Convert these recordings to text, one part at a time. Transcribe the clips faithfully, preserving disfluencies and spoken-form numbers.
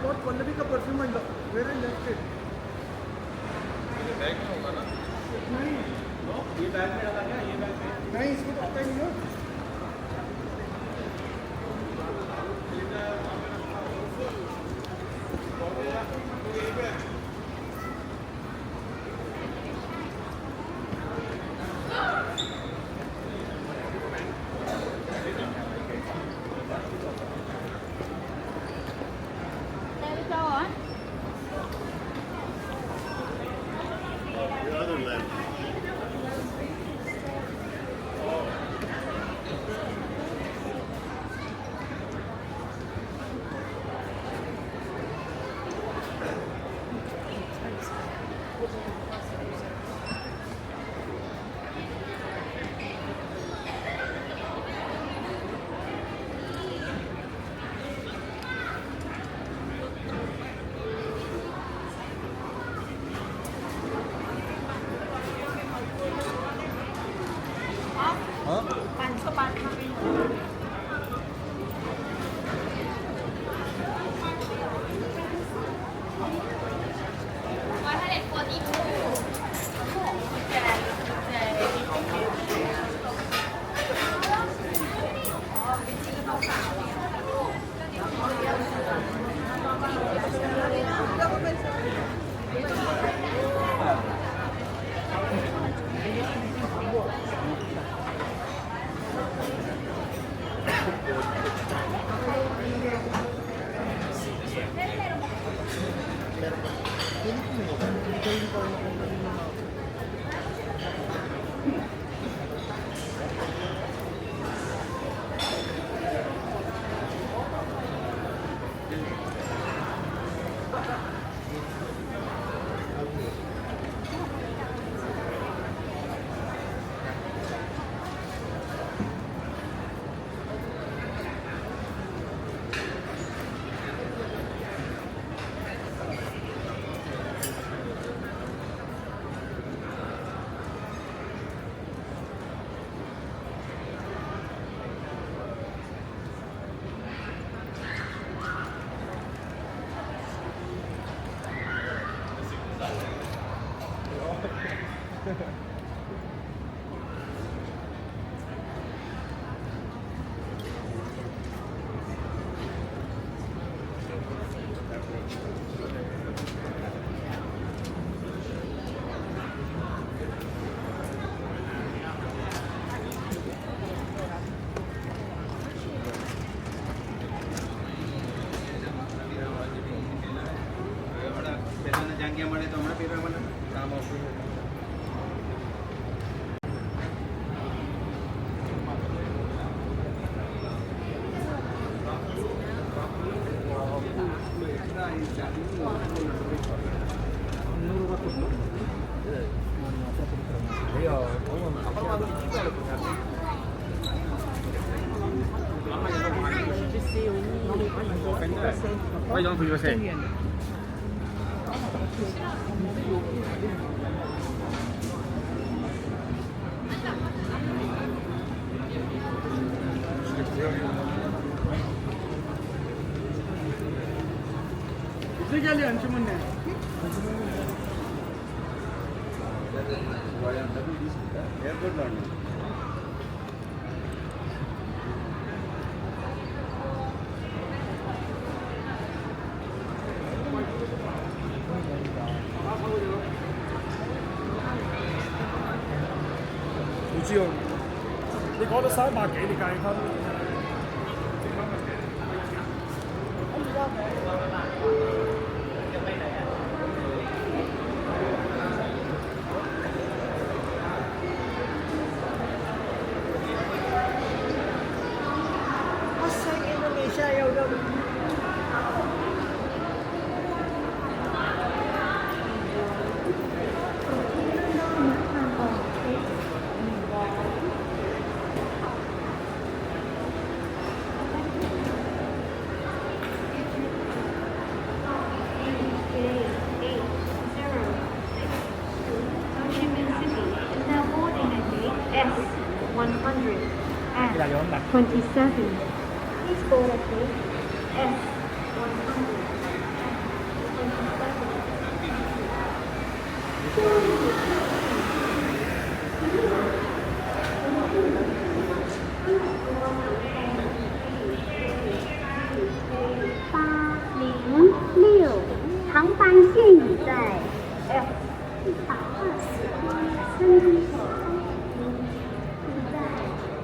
बहुत पल्लवी का परफ्यूम है, मेरे लेफ्ट पे। ये बैग में होगा ना? नहीं। ये बैग में रखा क्या? ये बैग में? नहीं, इसमें तो आता ही नहीं ना। S one hundred and twenty-seven. Please board at gate S one hundred. 在一百二十公升，在一百二十公升。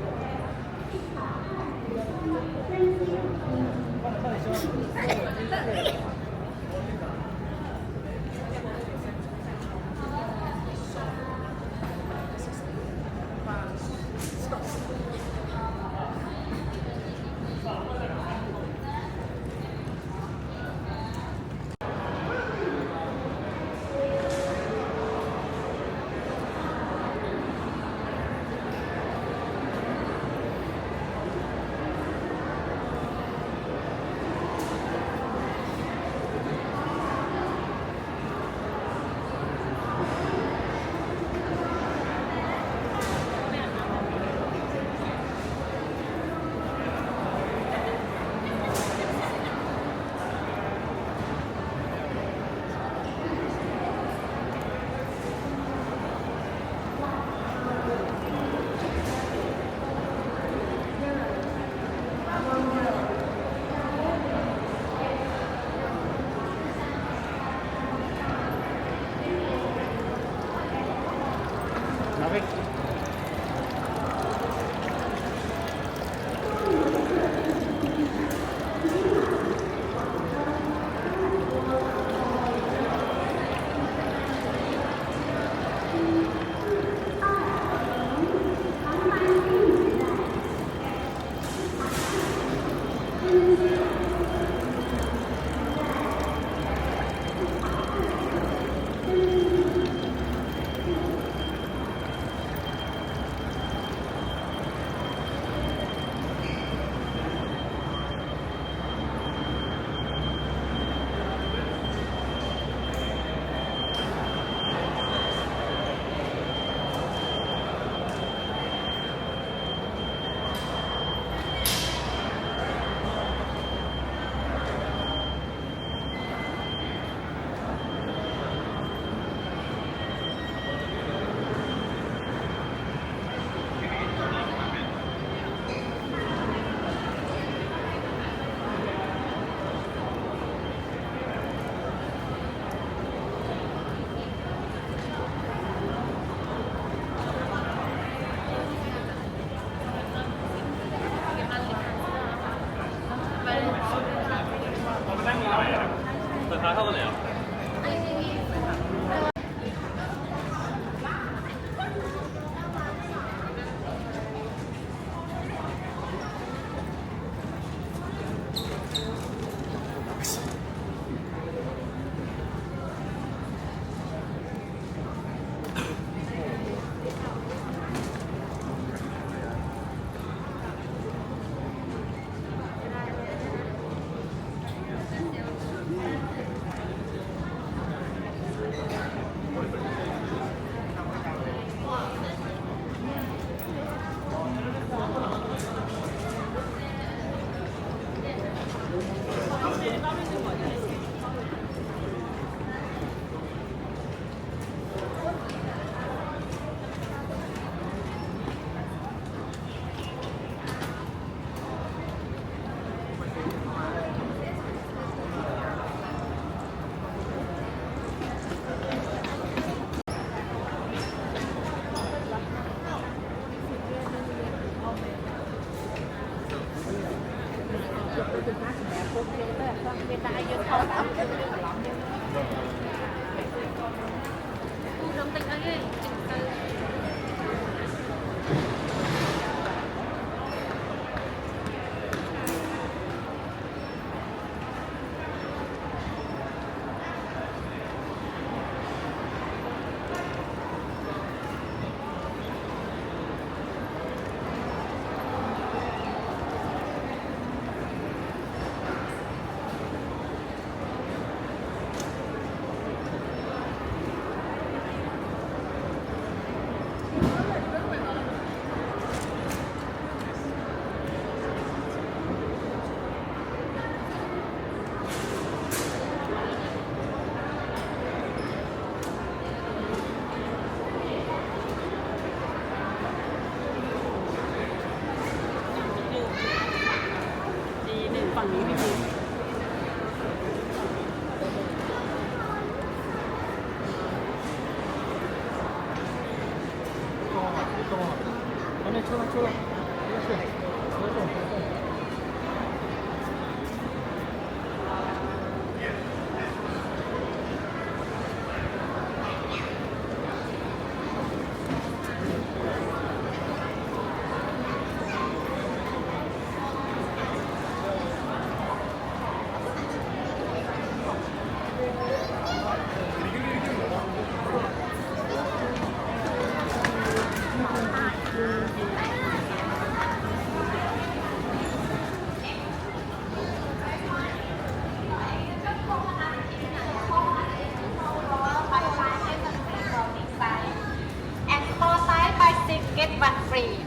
And four side by six, get one free.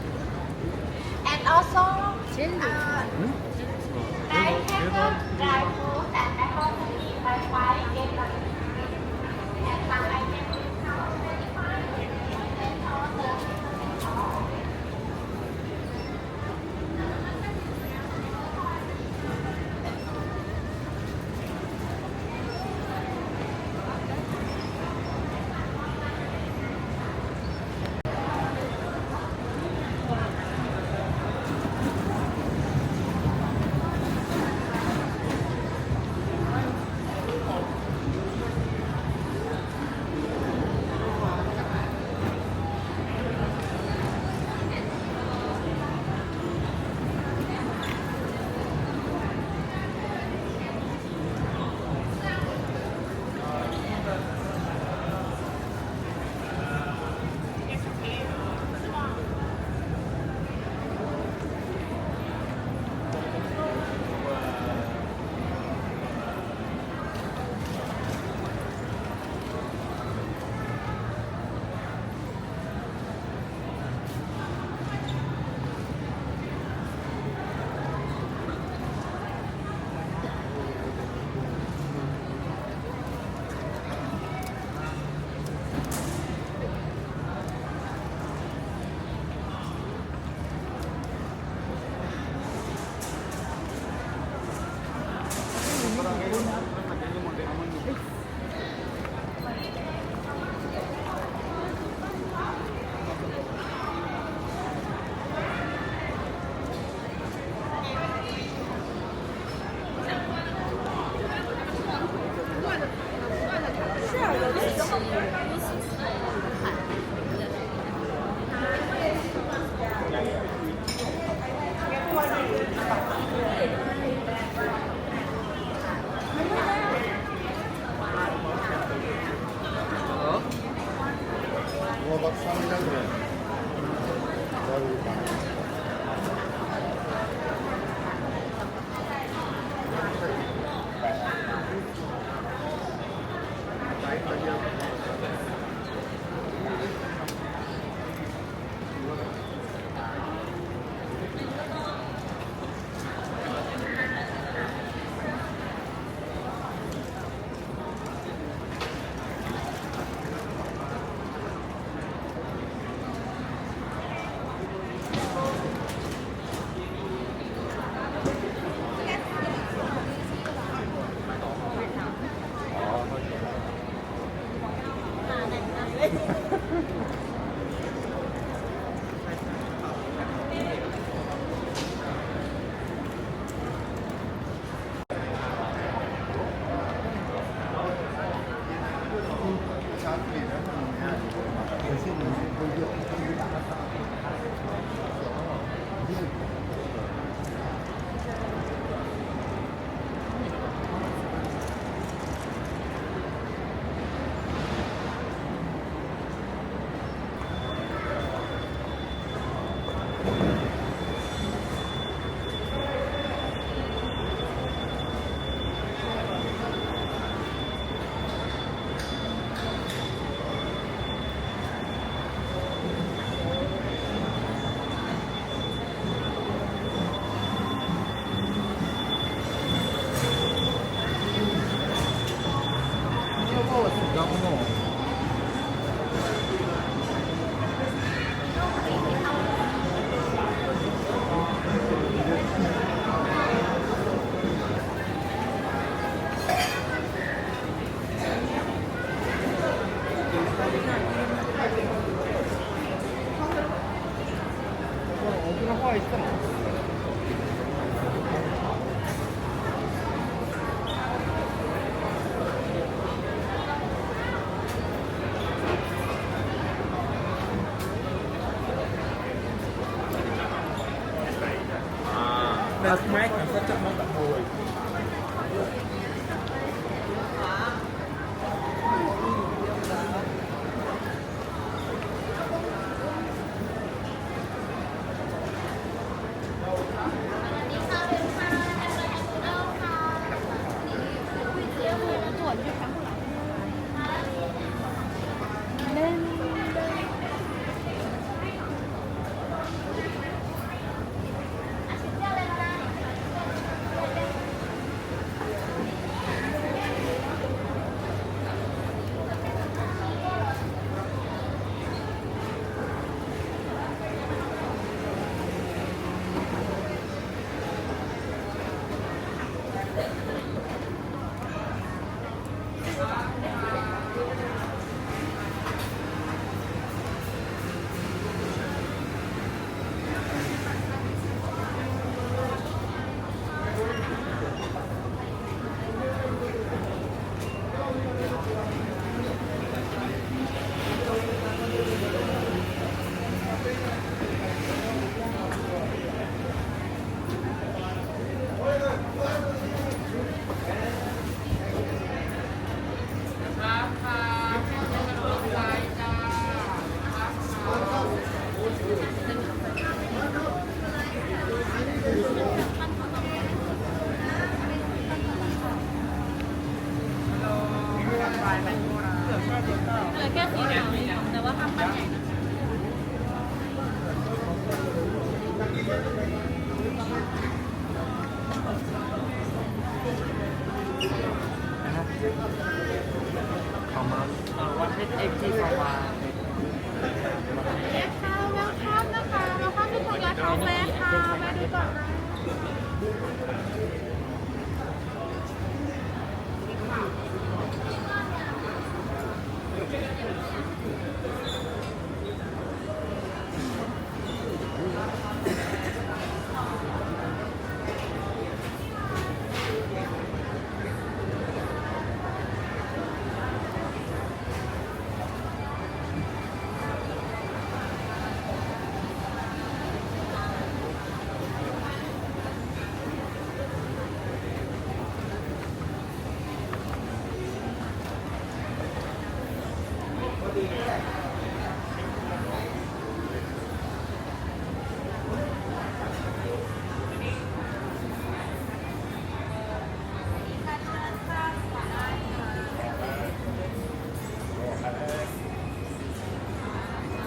And also, uh, nine pack of dry fruit and apple tea by five, get one free. And one item discount twenty-five percent and also เหลือแค่สีเหลืองแต่ว่าทำไปใหญ่นะ ขอมา เอ่อ วันเพ็ญเอ็กซ์ที สวา เรียกค่ะ welcome นะคะ welcome to Korea Cafe ค่ะ มาดูก่อนได้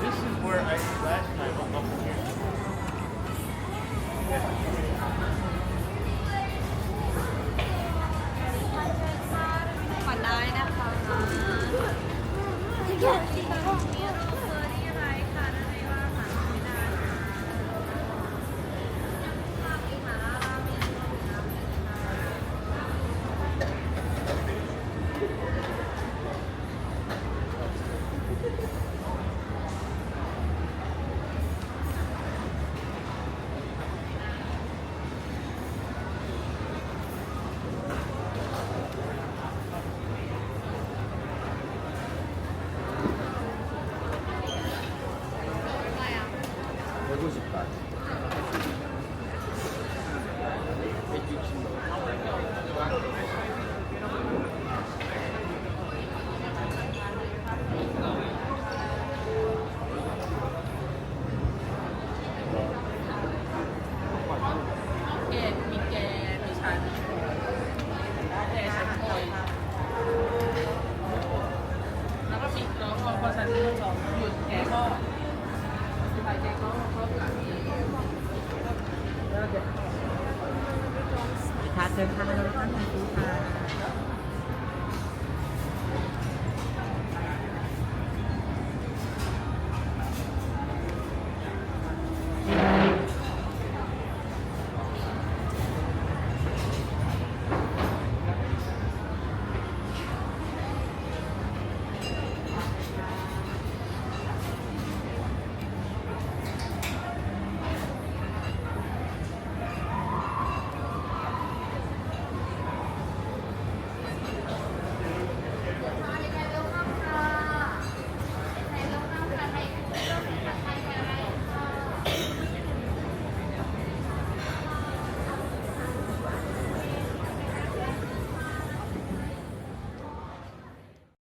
This is where I eat last time. I'm up here. ก่อนได้นะคะ แกง มีแกง มีฉัน แกงฉันโอย แล้วก็มีน้องพอฉันสองหยุดแกงก็ไปแกงก็ก็หลังนี้ ค่ะ เชิญค่ะ ท่านหนึ่งค่ะ